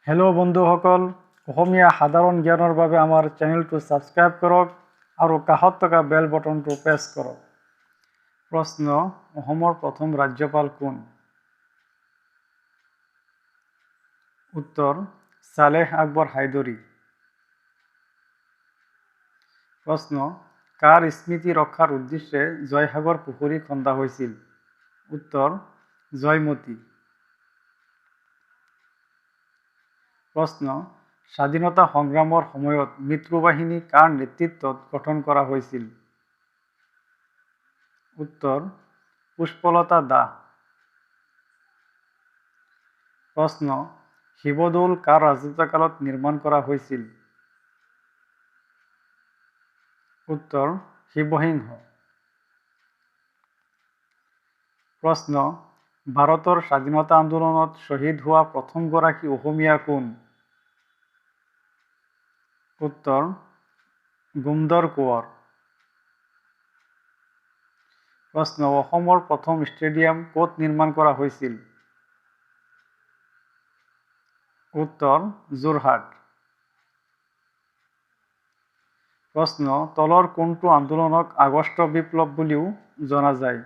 Hello' বন্ধুসকল, অসমীয়া সাধাৰণ জ্ঞানৰ বাবে আমাৰ চেনেলটো ছাবস্ক্ৰাইব কৰক আৰু কাষত থকা বেল বটনটো প্ৰেছ কৰক। প্ৰশ্ন: অসমৰ প্ৰথম ৰাজ্যপাল কোন? উত্তৰ: ছালেহ আকবৰ হায়দৰী। প্ৰশ্ন: কাৰ স্মৃতি ৰক্ষাৰ উদ্দেশ্যে জয়সাগৰ পুখুৰী খন্দা হৈছিল? উত্তৰ: জয়মতী। প্ৰশ্ন: স্বাধীনতা সংগ্ৰামৰ সময়ত মিত্ৰবাহিনী কাৰ নেতৃত্বত গঠন কৰা হৈছিল? উত্তৰ: পুষ্পলতা দাস। প্ৰশ্ন: শিৱদৌল কাৰ ৰাজত্বকালত নিৰ্মাণ কৰা হৈছিল? উত্তৰ: শিৱসিংহ। প্ৰশ্ন: ভাৰতৰ স্বাধীনতা আন্দোলনত শ্বহীদ হোৱা প্ৰথমগৰাকী অসমীয়া কোন? উত্তৰ: গোমধৰ কোঁৱৰ। প্ৰশ্ন: অসমৰ প্ৰথম ষ্টেডিয়াম ক'ত নিৰ্মাণ কৰা হৈছিল? উত্তৰ: যোৰহাট। প্ৰশ্ন: তলৰ কোনটো আন্দোলনক আগষ্ট বিপ্লৱ বুলিও জনা যায়?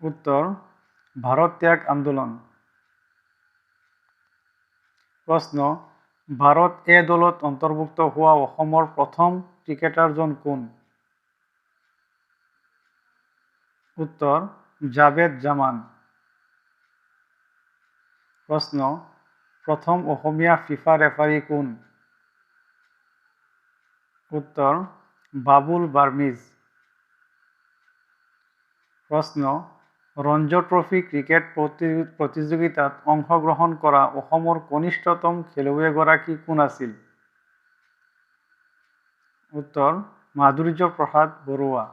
উত্তৰ: ভাৰত ত্যাগ আন্দোলন। প্ৰশ্ন: ভাৰত এ দলত অন্তৰ্ভুক্ত হোৱা অসমৰ প্ৰথম ক্ৰিকেটাৰজন কোন? উত্তৰ: জাভেদ জামান। প্ৰশ্ন: প্ৰথম অসমীয়া ফিফা ৰেফাৰী কোন? উত্তৰ: বাবুল বাৰ্মিজ। প্ৰশ্ন: ৰঞ্জী ট্ৰফী ক্ৰিকেট প্ৰতিযোগিতাত অংশগ্ৰহণ কৰা অসমৰ কনিষ্ঠতম খেলুৱৈগৰাকী কোন আছিল? উত্তৰ: মাধুৰ্য প্ৰসাদ বৰুৱা।